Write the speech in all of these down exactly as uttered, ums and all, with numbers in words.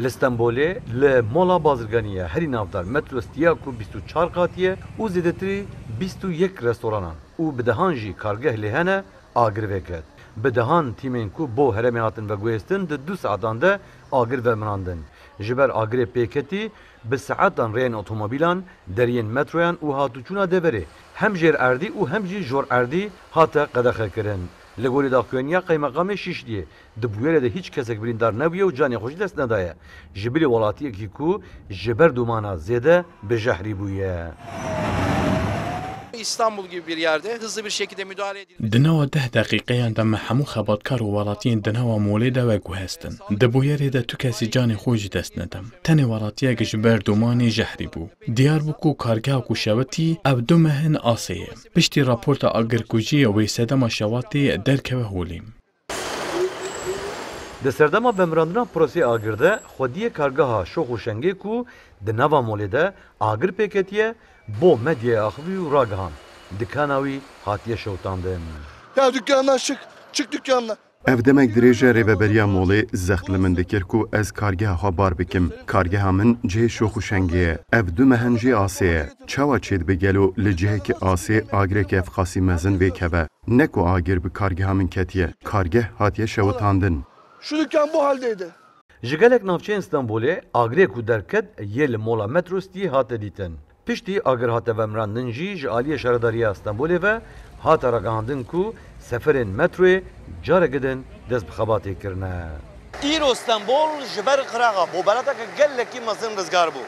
Li Stenbolê li mola bazirganî ye herî navdar Metro Sitiya ku bîst û çar qatî ye û zêdetirî bîst û yek restoranan û bi dehan jî kargeh lê hene, agir vêket. Bi dehan tîmên ku bo herêmê hatin veguhêstin di du saetan de agir vemirandin. Ji ber agirê pêketî bi saetan rêyên otomobîlan, deriyên metroyan û hatûçûna deverê hem jêr erdî û hem jî jor erdî hate qedexekirin. Li gorî daxuyaniya Qeymeqamê Şîşliyê, di bûyerê de hîç kesek birîndar nebûye û canê xwe jî dest nedaye. Ji bilî welatiyekî ku ji ber domana zêde bi jehrî bûye. İstanbul gibi bir yerde hızlı bir şekilde müdahale edilmesi. Di nava deh deqîqeyan de me hemû xebatkar û welatiyên di nava molê de veguhestin. Di bûyerê de tu kesî canê xwe jî dest neda. Tenê welatiyek ji ber domanê jehrî bû. Diyar bû ku kargeha ku şewitî ev du meh in asê ye. Piştî raporta agirkujiyê wê sedema şewatê derkeve holê. Di serdema vemirandina prosê agir de xwediyê kargeha şox û şengê ku di nava molê de agir pêketiye, bo medyaya axivî û ragihand, dikana wî hatiye şewitandin. Ya dükkandan çık, çık dükkandan. Ev demek dirêj e rêveberiya molê zext li min dikir ku ez kargeha xwe bar bikim. Kargeha min cihê şox û şengê ye. Ev du meh in jê asê ye. Çawa çêdibe gelo li cihekî asê agirek ev qasî mezin vêkeve? Ne ku agir bi kargeha min ketiye. Kargeh hatiye şewitandin. Şu dükkan bu haldeydi. Ji gelek navçeyên Stenbolê agirê ku derket yê li mola Metro Sitiyê hate dîtin. Piştî agir hate vemirandin jî ji aliyê Şaredariya Stenbolê ve hate ragihandin ku seferên metroyê careke din dest bi xebatê kirine. Îro Stenbol ji ber qiraxa bobelateke gelekî mezin rizgar bû.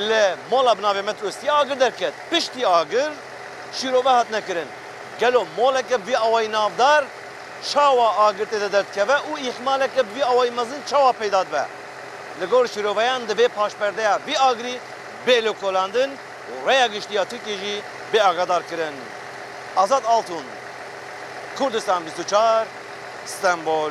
Li mola bi navê Metro Sitiyê agir derket. Piştî agir şîrove hatine kirin. Gelo moleke bi vî awayî navdar çawa agir tê de derdikeve û îhmaleke bi vî awayî mezin çawa peyda dibe? Li gor şîroveyan divê paşperdeya vî agirî bê lêkolandin û rêya giştî ya Tirkiyê jî bê agadarkirin. Azad Altun, Kurdistan bîst û çar, Stenbol.